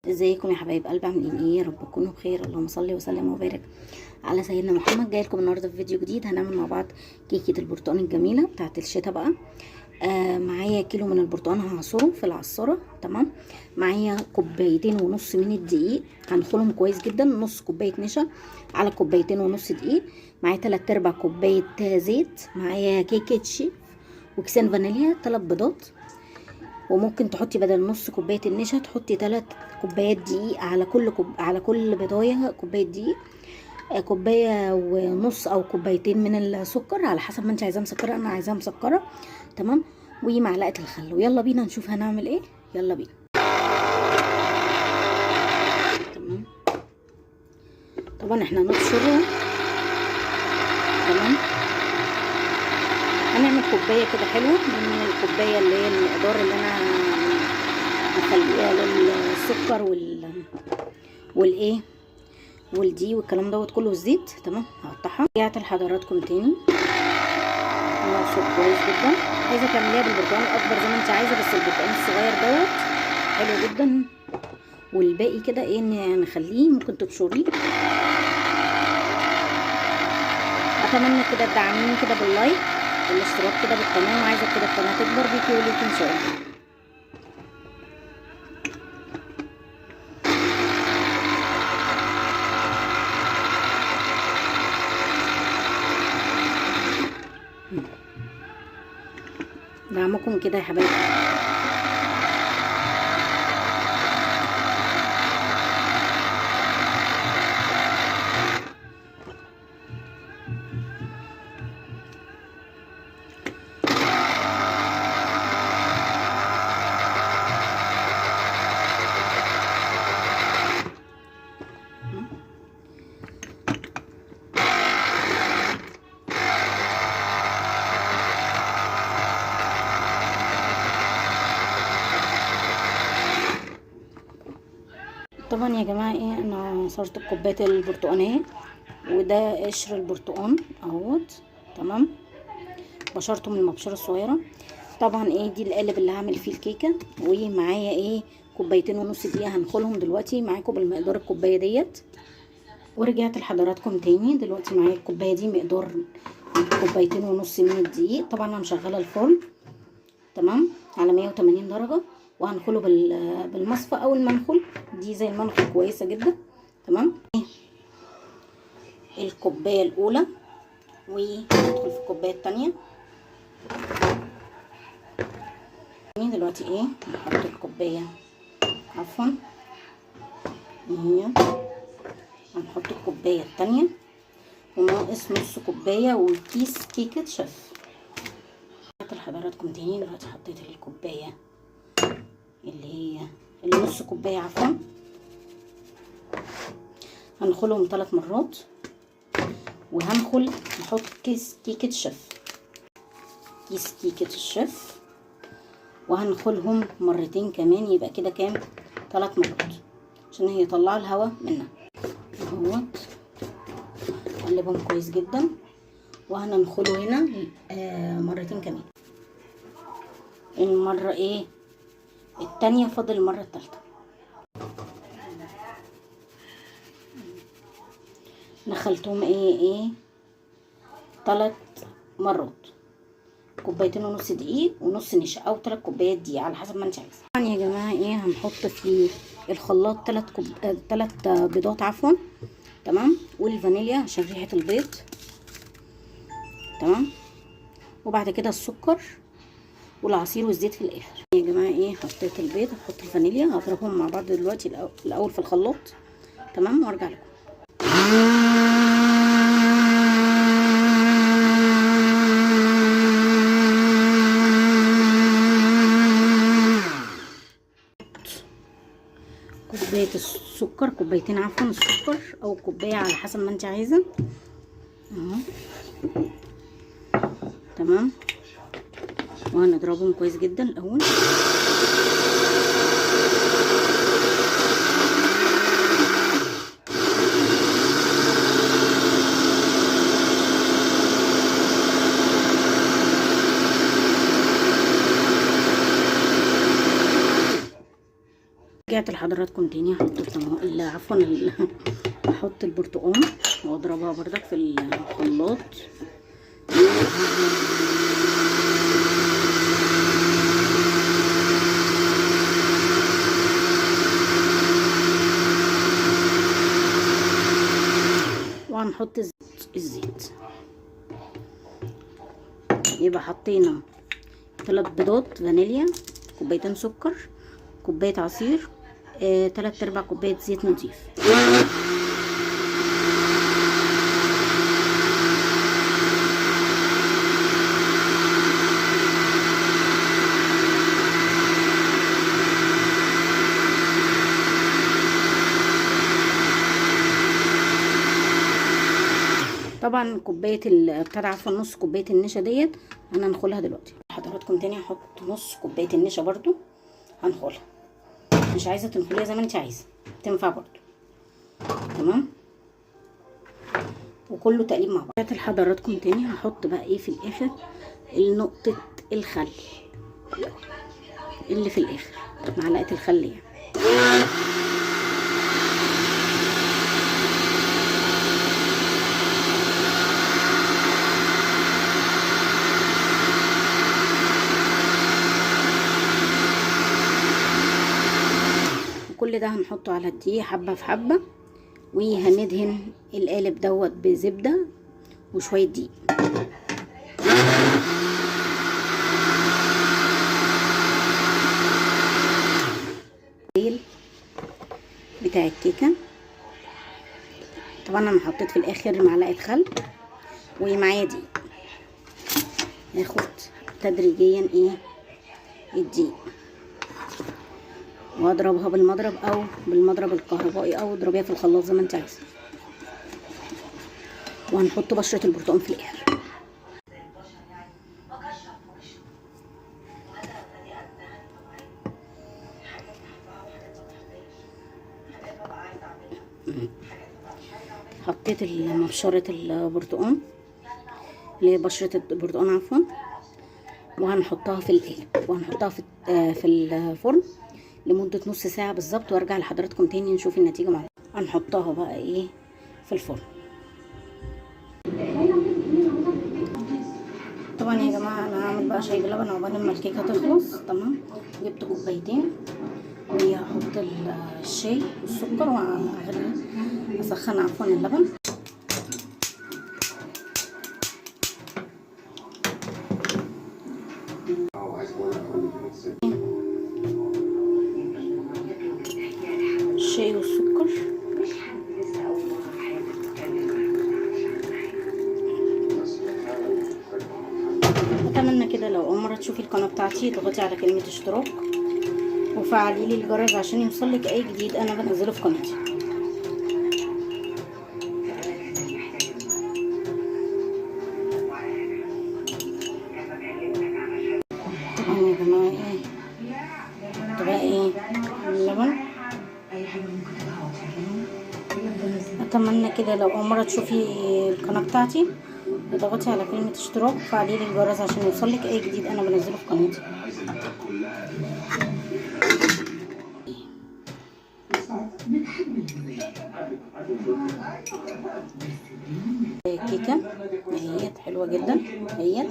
ازيكم يا حبايب قلبي؟ عاملين ايه؟ يا رب تكونوا بخير. اللهم صل وسلم وبارك على سيدنا محمد. جاي لكم النهارده في فيديو جديد. هنعمل مع بعض كيكة البرتقال الجميلة بتاعه الشتاء بقى. معايا كيلو من البرتقال هعصره في العصاره. تمام. معايا 2.5 كوباية من الدقيق هنخلهم كويس جدا، نص كوباية نشا على 2.5 كوباية دقيق. معايا 3/4 كوباية زيت، معايا كيكة شيف وكيسين فانيليا، 3 بيضات. وممكن تحطي بدل نص كوباية النشا تحطي 3 كوبايات دقيق على كل بيضايه كوباية دقيق، 1.5 كوباية او 2 كوباية من السكر على حسب ما انت عايزاها مسكره. انا عايزاها مسكره. تمام. ومعلقة الخل. ويلا بينا نشوف هنعمل ايه. يلا بينا. تمام. طبعا احنا هنبشره. تمام. هنعمل كوباية كده حلوة من الكوباية اللي هي المقدار اللي انا هخليها للسكر والايه والدي والكلام دوت كله والزيت. تمام. هقطعها. رجعت لحضراتكم تاني. نعصر كويس جدا. عايزه تعمليها بالبرتقال الاكبر زي ما انت عايزه، بس البرتقال الصغير دوت حلو جدا. والباقي كده ايه نخليه، ممكن تبشريه. اتمنى كده تدعميني كده باللايك والاشتراك كده بالقناة، وعايزه كده القناة تكبر بيكي وليكي ان شاء الله. دعمكم كده يا حبايبي. طبعا يا جماعة ايه، انا عصرت كوباية البرتقانيه، وده قشر البرتقان اهوت. تمام. بشرته من المبشره الصغيرة. طبعا ايه دي القالب اللي هعمل فيه الكيكه. ومعايا ايه 2.5 كوباية دقيق هنخلهم دلوقتي معاكم بالمقدار الكوباية ديت. ورجعت لحضراتكم تاني. دلوقتي معايا الكوباية دي مقدار 2.5 كوباية من الدقيق. طبعا انا مشغله الفرن تمام على 180 درجه، وهنخله بالمصفى او المنخل، دي زي المنخل كويسة جدا. تمام. الكوباية الاولى، وندخل في الكوباية الثانية. دلوقتي ايه نحط الكوباية، عفوا هي هنحط الكوباية الثانية، وناقص نص كوباية وكيس كيكة شيف. لحضراتكم تاني. دلوقتي حطيت الكوباية اللي هي النص كوباية عفوا. هنخلهم 3 مرات، وهنخل نحط كيس كيكة شيف، كيس كيكة الشيف، وهنخلهم مرتين كمان. يبقى كده كام؟ 3 مرات، عشان هي طلع الهواء منها اهوت. قلبهم كويس جدا، وهننخله هنا مرتين كمان. المرة ايه التانية، فاضل المرة التالتة. دخلتهم ايه 3 مرات، 2.5 كوباية دقيق ونص نشا، او 3 كوبايات دقيق على حسب ما انت عايزه. طبعا يا جماعة ايه هنحط في الخلاط 3 بيضات عفوا. تمام. والفانيليا عشان ريحه البيض. تمام. وبعد كده السكر والعصير والزيت في الاخر. يا جماعة ايه حطيت البيض، هحط الفانيليا، هضربهم مع بعض دلوقتي الاول في الخلاط. تمام. وارجع لكم. كوباية السكر، 2 كوباية عفوا السكر، او كوباية على حسب ما انت عايزه اهو. تمام. وهنضربهم كويس جدا الاول. رجعت لحضراتكم تاني. هحط عفوا هحط البرتقال واضربها بردك في الخلاط. وهنحط الزيت. يبقى حطينا 3 بيضات فانيليا، كوبايتين سكر، كوباية عصير، 3/4 كوباية زيت نضيف. طبعا كوباية بتاع عفوا نص كوباية النشا ديت انا هنخلها دلوقتي. حضراتكم تاني هحط نص كوباية النشا برضو هنخلها، مش عايزه تنخليها زي ما انت عايزه تنفع برضو. تمام، وكله تقليب مع بعض. لحضراتكم تاني هحط بقى ايه في الاخر؟ نقطة الخل اللي في الاخر، معلقه الخل يعني. كل ده هنحطه على الدقيق حبة في حبة، وهندهن القالب دوت بزبدة وشوية دقيق. بتاع الكيكة طبعا انا حطيت في الاخر معلقة خل ومعايا دقيق. هاخد تدريجيا ايه الدقيق واضربها بالمضرب او بالمضرب الكهربائي او اضربيها في الخلاط زي ما انت عايزه. وهنحط بشرة البرتقال في الاخر. حطيت مبشرة البرتقال اللي هي بشرة البرتقال عفوا، وهنحطها في القالب وهنحطها في الفرن لمدة نص ساعة بالظبط، وارجع لحضراتكم تاني نشوف النتيجة مع بعض. هنحطها بقى ايه في الفرن. طبعا يا جماعة انا هعمل بقى شاي بلبن عقبال ما الكيكة تخلص. تمام، جبت كوبايتين وهحط الشاي والسكر وهغلي اسخن عفوا اللبن. الشاي والسكر. اتمنى كده لو اول مرة تشوفي القناة بتاعتي تضغطي على كلمة اشتراك وفعلي لي الجرس عشان يوصلك اي جديد انا بنزله في قناتي. طبعا يا جماعة ايه بقى ايه اللبن. اتمنى كده لو اول مرة تشوفي القناة بتاعتي اضغطي على كلمة اشتراك وفعلي لي الجرس عشان يوصلك اي جديد انا بنزله في قناتي. كيكة اهيت حلوة جدا اهيت.